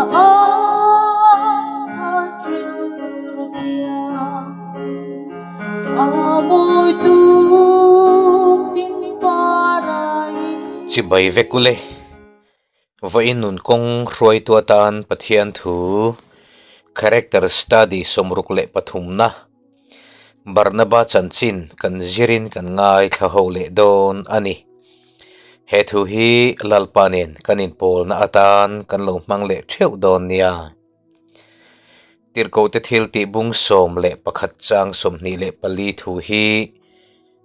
ai khat rilru thianghlim a mawi tuk tin parain. Chibai vek ule. Vawiin nun kawng hruaitu atan Pathian thu Character Study 63 na Barnaba chanchin kan zirin kan ngaithla ho leh dawn a ni. He thu hi Lalpa nen kan inpawlna atan kan lo hmang leh theuh dawn nia. Tirhkohte thil tih bung 11 chang 24 thu hi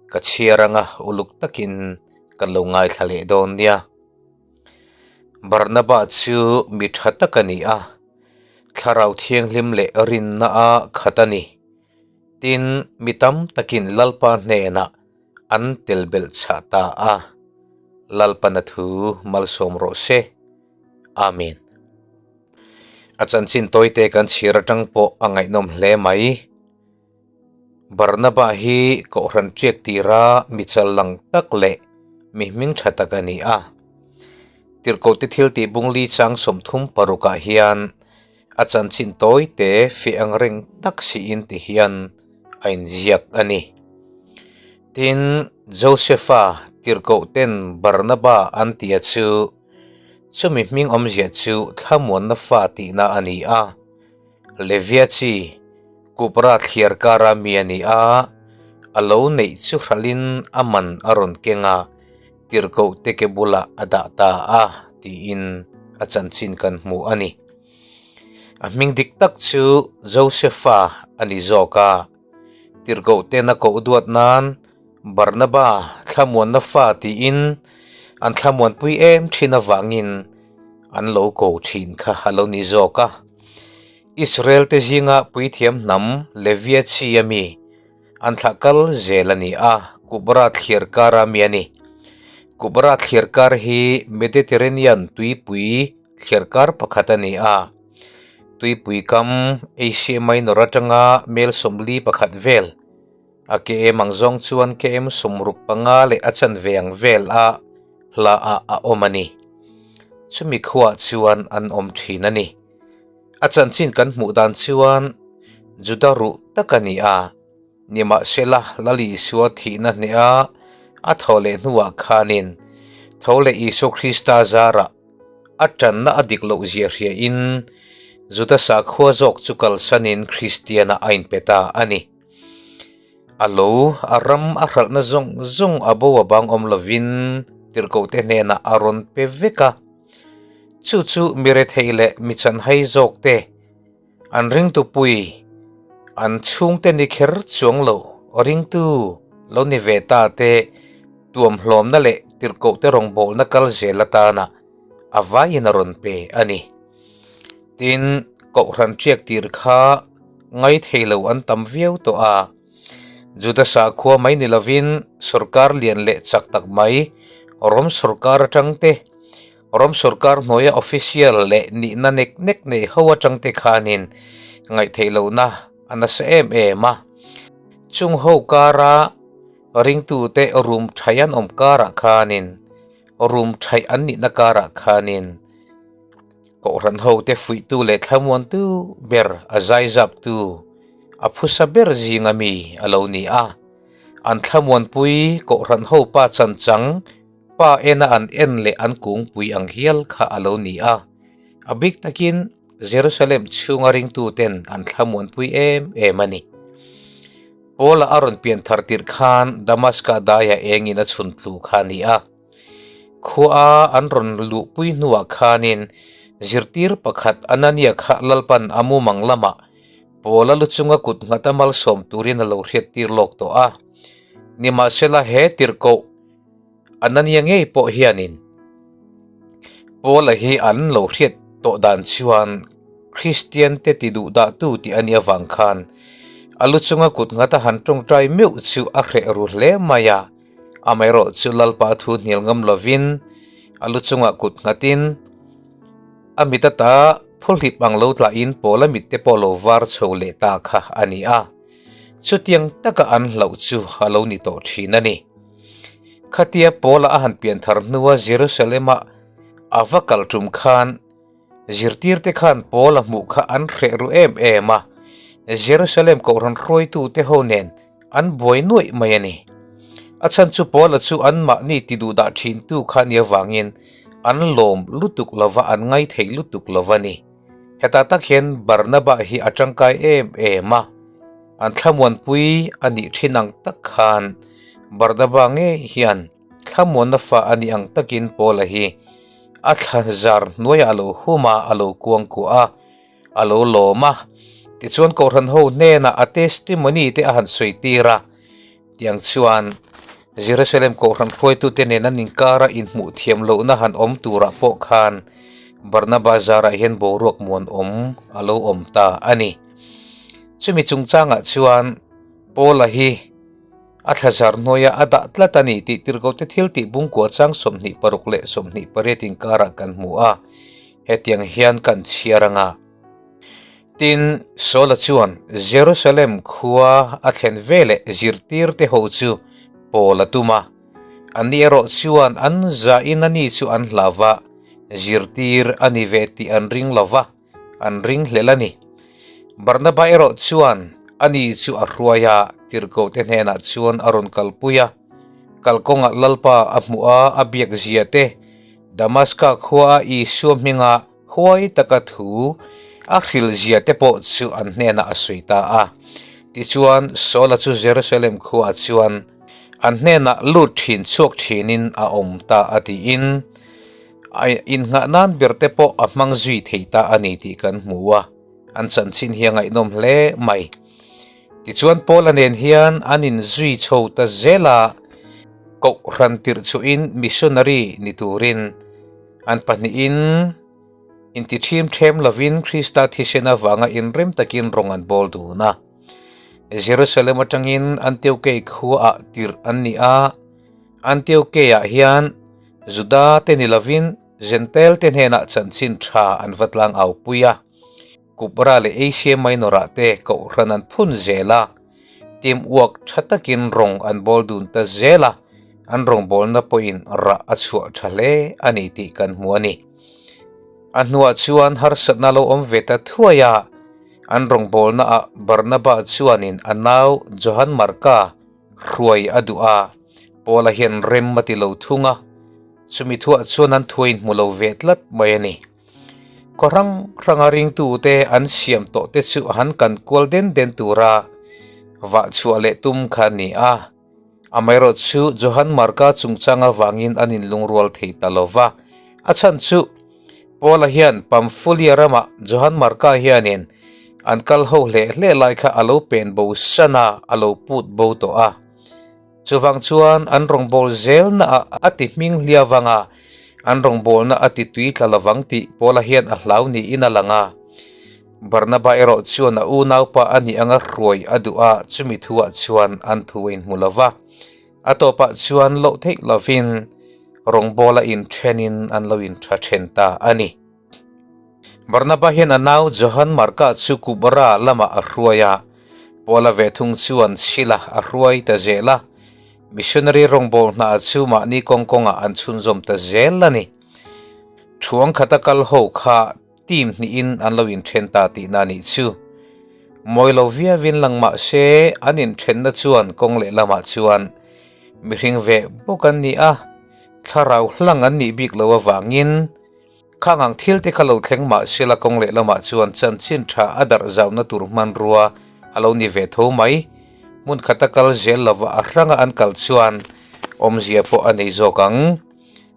ka chhiar anga uluk takin kan lo ngaithla leh dawn nia. Barnaba chu mi tha tak a ni a, Thlarau Thianghlim leh rinna a khat a ni. Tin, mi tam takin Lalpa hnenah an tel belh chhah ta a, Lalpana thu malsawm rawh se. Amen. A chanchin tawite kan chhir atang pawh a ngaihnawm hle mai. Barnaba hi Kohhran tiak tira mi chal lang tak leh mi hming tha tak a ni a. Tirhkohte thil tih bungli chang 36 ah hian a chanchin tawite fiah ang reng tak siin ti hian a inziak a ni. Tin, Josefa tirhkoh ten Barnaba an tia chu, chumi hming awmzia chu thlamuanna fa tihna a ni a. Levia chi Kupra thliar kara mi a ni a, a lo neih chu hralhin a man a rawn keng a, tirhkoh te ke bulah a dah ta a tiin a chanchin kan hmu a ni. A hming dik tak chu Josefa a ni zawk a. Tirhkoh ten a koh duat nan Barnaba thlamuanna fa tiin an thlamuanpui em thin avangin an lo ko thin kha a lo ni zawk a. Israel te zinga puithiam hnam Levia chi a mi an thlah kal zel a ni a, Kubra thliar kara mi a ni. Kubra thliar kar hi Mediterranean tuipui thliar kar pakhat a ni a. Tuipui kam Asia Minor atanga mel 41 vel a km ang zawng chuan km 65 leh a chanve ang vel a hla ah a awm a ni. Chumi khuaah chuan an awm thin a ni. A chanchin kan hmuh dan chuan Juda ruh tak a ni a, nimahsela Lal Isua thihna hneha a thaw leh hnuah khanin tho leh Isua Krista zarah A tanna a dik loh zia hria in Juda sakhua zawk chu kalsanin Kristiana a inpe ta a ni. A lo, a ram a hralhna zawng zawng a bo a bang awm lovin tirhkohte hnenah a rawn pe vek a. Chu chu mi rethei leh mi chanhai zawk te, an ringtu pui, an chhungte ni kher chuang lo, ringtu lo ni ve ta te tuamhlawmna leh tirhkohte rawngbawlna kal zel atana a vaiin a rawn pe a ni. Tin, Kohhran tiak tir kha ngaithei lo an tam viau tawh a, Juda sakhua mai ni lovin sorkar lian leh chak tak mai Rom sorkar atang te, Rom sorkar hnuaia official leh nihna nek nek nei ho atang te khanin ngaihtheih lohna a nasa em em a. Chung ho kara ringtute rum thaih an awm karah khanin rum thaih an nihna karah khanin Kohhran hote fuihtu leh thlamuantu ber a zaizaptu a phusa ber zinga mi a lo ni a. An thlamuanpui Kohhran ho pa chanchang pa ena an en leh an kungpui ang hial kha a lo ni a. A bik takin Jerusalem chhunga ringtuten an thlamuanpui em em a ni. Paula a rawn pian thar tirh khan Damaska daia engin a chhun tlu kha a ni a. Khua an rawn luhpui hnuah khanin zirtir pakhat Anania kha Lalpan a mumang lamah Paula lu chunga kut nghat a malsawm turin a lo hriattir lawk tawh a. Nimahsela he tirhkoh Anania ngei pawh hianin Paula hi an lo hriat tawh dan chuan Kristian te ti duh dah tu tih a nih avang khan a lu chunga kut nghat a han tawngtai meuh chu a hreh ru hle mai a. Amaherawh chu Lalpa thu hnial ngam lovin a lu chungah kut nghatin a mit ata phulhlip ang lo tlahin Paula mit te pawh lo var chho leh ta kha a ni a. Chutiang taka an hlauh chu a lo ni tawh thin a ni. Khatia Paula a han pian thar hnua Jerusalem-a a va kal tum khan. Zirtirte khan Paula hmuh kha an hreh ru em em a, Jerusalem kohhran hruaitute ho nen an buai nuaih mai a ni. A chhan chu Paula chu anmahni ti duh dah thintu kha ni avangin an lawm lutuk lova an ngaithei lutuk lova ni. Hetah tak hian Barnaba hi a tangkai em em a, an thlamuanpui a nih thin ang tak khan Barnaba ngei hian thlamuanna fa a nih ang takin Paula hi a thla zar hnuaiah a lo hum a, a lo kuangkuah a, a lo lawm a. Tichuan Kohhran ho hnenah a testimony te a han sawi tir a, tiang chuan Jerusalem Kohhran hruaitute nen an inkara inhmuh thiam lohna han awm turah pawh khan Barnaba zarah hian boruak muanawm a lo awm ta a ni. Chumi chungchangah chuan Paula hi A thlazar hnuaia a dah tlat a ni tih tirhkohte thil tih bungkua chang 26 leh 28 inkarah kan hmu a, hetiang hian kan chhiar ang a. Tin, Saula chuan Jerusalem khua a thlen veleh zirtirte ho chu pawl a tum a, anni erawh chuan an zahin a ni chu an hlau va, zirtir a ni ve tih an ring lo va. An ring hlel a ni. Barnaba erawh chuan ani chu a hruai a, tirhkohte hnenah chuan a rawn kalpui a. Kalkawngah Lalpa a hmuh a, a biak zia te, Damaska khua a Isua hminga huai taka thu a hril zia te pawh chu an hnenah a sawi ta a. Tichuan, Saula chu Jerusalem khuaah chuan an hnenah lut thin chhuak thinin a awm ta a tiin, A innghah nan ber te pawh a hmang zui thei ta a ni tih kan hmu a, an chanchin hi a ngaihnawm hle mai. Tichuan Paula nen hian an inzui chho ta zel a, Kohhran tirh chuhin missionary ni turin an pahnihin intithim them lovin Krista thisen avanga inrem takin rawng an bawl dun a. Jerusalem atangin Antiokei khuaah tirh an ni a, Antiokei-ah hian Juda te ni lovin Jentail te hnenah chanchin tha an va tlang au pui a. Kupra leh Asia Minor-ah te kohhran an phun zel a, team uak tha takin rawng an bawl dun ta zel a, an rawngbawlna pawhin rah a chhuah tha hle a ni tih kan hmu a ni. A hnuah chuan harsatna lo awm ve ta thuai a, an rawngbawlnaah Barnaba chuanin a nau Johan Marka hruai a duh a, Paula hian rem a ti lo thung a, chumi thuah chuan an thuain hmu lo ve tlat mai a ni. Khaw hrang hranga ringtute an siam tawh te chu han kan kual den den tura vah chhuah leh tum kha a ni a, amaherawh chu Johan Marka chungchang avangin an inlungrual thei ta lo va, a chhan chu Paula hian Pamphylia ramah Johan Marka hianin an kal ho hleh hleh lai kha a lo pen bo san a, a lo put bo tawh a. Chuvang chuan an rawngbâwl zelnaah a ti hming hliau vang a, an rawngbâwlna a ti tui tla lovang tih Paula hian a hlau niin a lang a. Barnaba erawh chuan a unaupa a nih anga hruai a duh a, chumi thuah chuan an thu a inhmu lo va. A tawpah chuan loh theih lovin rawngbawla inthenin an lo intha then ta a ni. Barnaba hian a nau Johan Marka chu Kubara lamah a hruai a, Paula ve thung chuan Sila a hruai ta zel a. Missionary rawngbâwl hna chu mahni kawng kawngah an chhunzawm ta zel a ni. Thuang khata kal ho kha Team hnihin an lo inthen ta tihna nih chu. Mawi lo viauin lang mah se an inthenna chuan kawng lehlamah chuan mihring ve bawk an ni a, thlarau hlang an nih bik lo avangin khang ang thil te kha lo thleng mah sela kawng lehlamah chuan chanchin tha a darh zauna tur hmanrua a lo ni ve tho mai. Hmun khata kal zel lova a hranga an kal chuan awmzia pawh a nei zawk ang.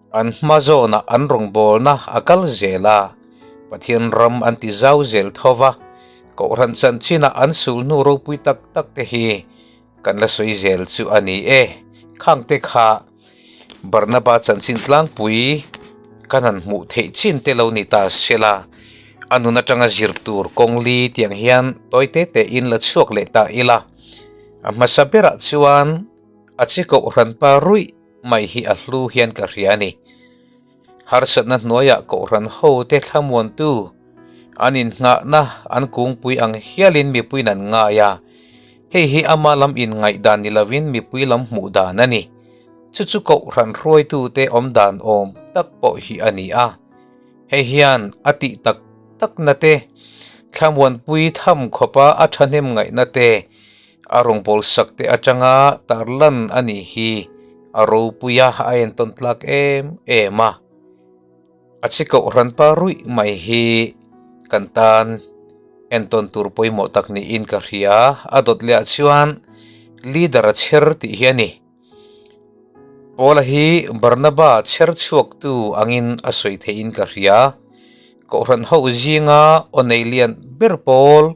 An hma zawnah an rawngbawlna a kal zel a, Pathian ram an ti zau zel tho va, Kohhran chanchinah an sulhnu ropui tak tak te hi kan la sawi zel chu a ni e. Khangte kha Barnaba chanchin tlangpui kan han hmuh theih chin te lo ni ta sela, a nun atanga zir tur kawng li tiang hian tawi te te in la chhuak leh ta ila. A hmasa berah chuan a chi Kohhran pa ruih mai hi a hlu hian ka hria a ni. Harsatna hnuaiah Kohhran hote thlamuantu an innghahna an kungpui ang hialin mipuiin an ngai a, hei hi ama lam inngaihdan ni lovin mipui lam hmuh dan a ni. Chu chu Kohhran hruaitute awm dan awm tak pawh hi a ni a. Hei hian a tih tak takna te, thlamuanpui tham khawpa a thahnem ngaihna te, a rawngbâwl sak te atanga tarlan a nih hi a ropui a, a entawn tlak em em a. A chi kohhran pa ruih mai hi kan tan entawn tur pawimawh tak niin ka hria. A dawt leh ah chuan leader a chher tih hi a ni. Paula hi Barnaba chher chhuaktu angin a sawi theihin ka hria. Kohhran ho zinga aw nei lian ber pawl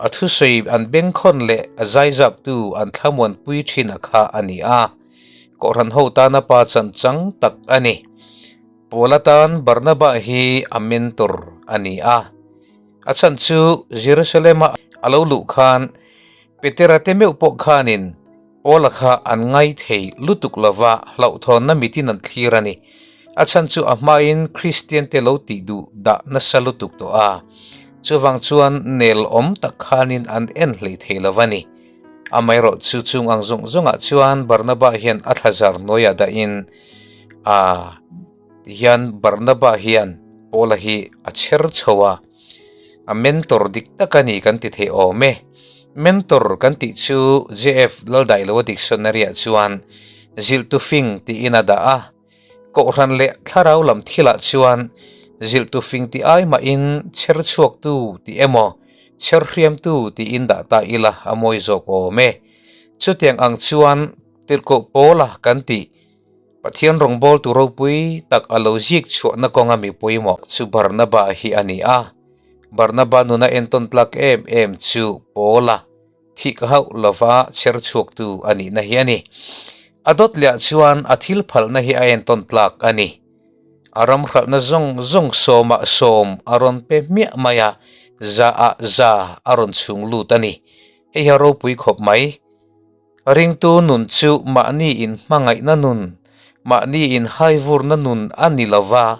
a thusawi an bengkhawn leh a zaizaptu an thlamuanpui thin a kha a ni a. Kohhran ho tana pa chanchang tak a ni. Paula tan Barnaba hi a mentor a ni a. A chhan chu Jerusalem-a a lo luh khan Petera te meuh pawh khanin Paula kha an ngai thei lutuk lova hlauhthawnna mitin an thlir a ni. A chhan chu a hmain Kristiante lo tih duh dah nasa lutuk tawh a, chuvang chuan nel awm tak khanin an en hlei thei lo va ni. Amaherawh chu chung ang zawng zawngah chuan Barnaba hian a thlazar hnuaiah dahin a tihian Barnaba hian Paula hi a chher chho a. A mentor dik tak a ni kan ti thei awm e. Mentor kan tih chu JF Laldailoa dictionary-ah chuan zilhtu fing tiin a dah a. Kohhran leh thlarau lam thilah chuan zilhtu fing tih ai mahin chher chhuaktu tih emaw chher hriamtu tiin dah ta ila a mawi zawk awm e. Chutiang ang chuan tirhkoh pawla kan tih Pathian rawngbawltu ropui tak a lo zik chhuahna kawnga mi pawimawh chu Barnaba hi a ni a. Barnaba nuna entawn tlak em em chu Paula thih ka hauh lova chher chhuaktu a nihna hi a ni. A dawt lehah chuan a thil phalna hi a entawn tlak a ni. A ram hralhna zawng zawng sawmah sawm a rawn pe hmiah mai a, zaah za a rawn chhung lut a ni. Hei hi a ropui khawp mai. Ringtu nun chu mahni inhmangaihna nun, mahni inhaivurna nun a ni lo va,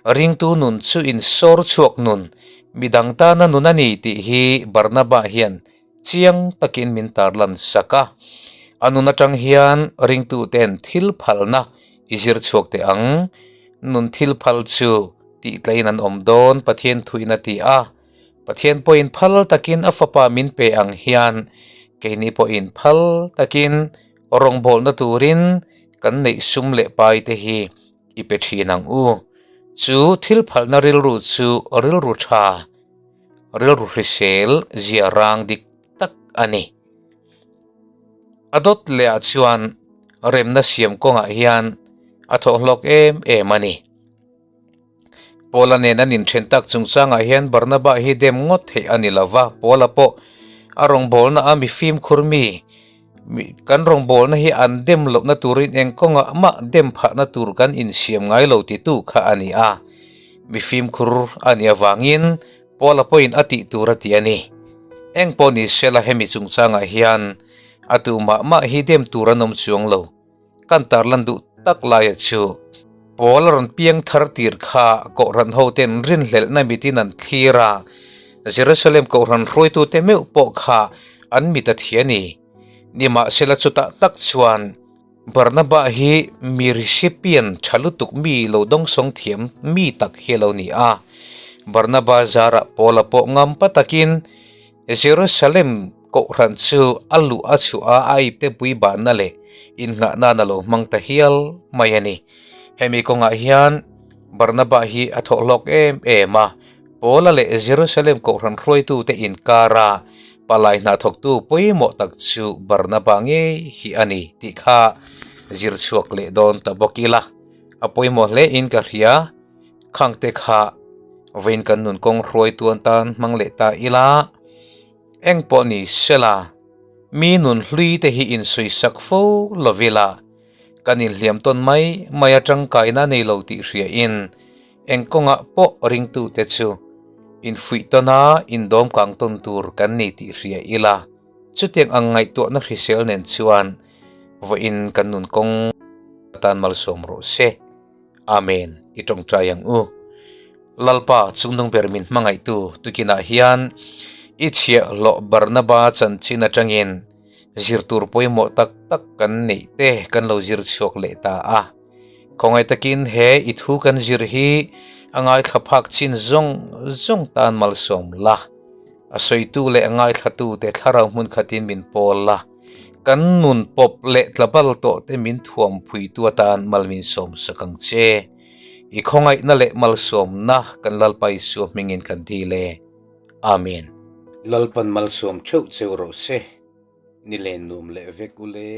ringtu nun chu insawr chhuak nun, midang tana nun a ni tih hi Barnaba hian chiang takin min tarlan sak a. A nun atang hian ringtuten thil phalna i zir chhuak teh ang. Nun thil phal chu tihtlain an awm dawn Pathian thuin a ti a. Pathian pawhin phal takin a fapa min pe ang hian keini pawhin phal takin rawngbawlna turin kan neih sum leh pai te hi i pe thin ang u. Chu thil phalna rilru chu rilru tha, rilru hrisel zia rang dik tak a ni. A dawt lehah chuan remna siam kawngah hian a thawhhlawk em em a ni. Paula nen an inthen tak chungchangah hian Barnaba hi dem ngawt theih a ni lo va, Paula pawh a rawngbawlna a mi fimkhur mi, kan rawngbawlna hi an dem lohna turin eng kawngah mah dem phahna tur kan insiam ngai lo titu kha a ni a, mi fimkhur a nih avangin Paula pawhin a tih tur a ti a ni. Eng pawh ni sela hemi chungchangah hian a tu mah mah hi dem tur an awm chuang lo. Kan tarlan duh tak laia chu Paul a rawn piang thar tir kha Kohhran hoten rinhlelhna mitin an thlir a, Jerusalem Kohhran hruaitute meuh pawh kha an mit a thi a ni. Nimahsela chutah tak chuan Barnaba hi mi recipient tha lutuk mi lo dawngsawng thiam mi tak hi a lo ni a. Barnaba zarah Paula pawh ngampa takin Jerusalem Kohhran chu a luh a chhuah a, a ipte pui bahna leh innghah nan a lo hmang ta hial mai a ni. Hemi kawngah hian Barnaba hi a thawh hlawk em em a, Paula leh Jerusalem Kohhran hruaitute inkara palai hna thawktu pawimawh tak chu Barnaba ngei hi a ni tih kha zir chhuak leh dawn ta bawk ila a pawimawh hle in ka hria. Khangte kha vawiin kan nun kawng hruaitu an tan hmang leh ta ila. Eng pawh ni sela, mi nun hlui te hi insawisak fo lovila, kan inhliam tawn mai mai a tangkaina nei lo tih hriain eng kawngah pawh ringtute chu infuih tawn a, indawm kang tawn tur kan ni tih hria ila, chutiang ang ngaihtuahna hrisel nen chuan vawiin kan nun kawng tan malsawm rawh se. Amen, i tawngtai ang u. Lalpa chungnung ber min hmangaihtu tukinah hian i chhiahhlawh Barnaba chanchin atangin zir tur pawimawh tak tak kan neih te kan lo zir chhuak leh ta a. Khawngaih takin he i thu kan zir hi A ngaithla phak chin zawng zawng tan malsawm la. A sawitu leh a ngaithlatute thlarau hmun khatin min pawl la. Kan nun pawp leh tlabal tawh te min thuam phuitu atan mal min sawm sak ang che. I khawngaihna leh malsawmna kan Lalpa Isua hmingin kan dil e. Amen. Lalpan malsawm theuh cheu rawh se. Ni len nuam leh vek u le.